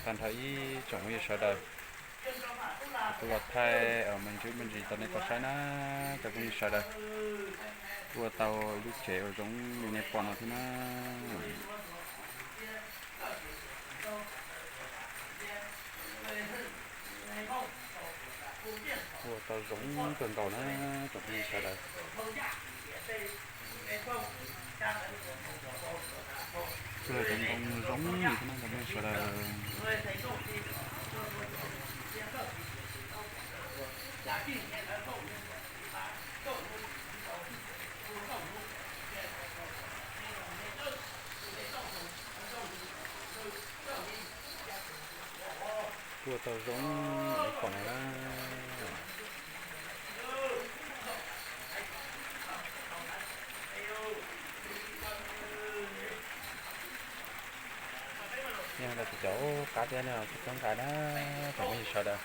Tag nrho ib tsoom phooj ywg sawv daws, kuv los thaij me ntsis me ntsis rau nej tau saib na, cov phooj ywg sawv daws. Kuj ua tau ib lub tsev uas zoo li nej pom no thiab na. Ua tau zoo kawg nkaus na, tsoom phooj ywg sawv daws. Kuj yog cov ntoo zoo li thiab na, cov phooj ywg sawv daws. Kuj ua tau zoo li pom no na. Yog ntawm kuv cov qab thiab no kuj txhob nqa na, tsoom phooj ywg sawv daws.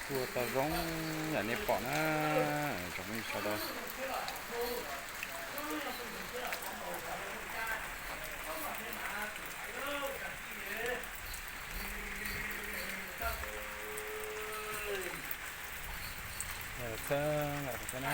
Kuj ua tau zoo yam nej pom na, tsoom phooj ywg sawv daws. Txhawb nqa qhov saib na.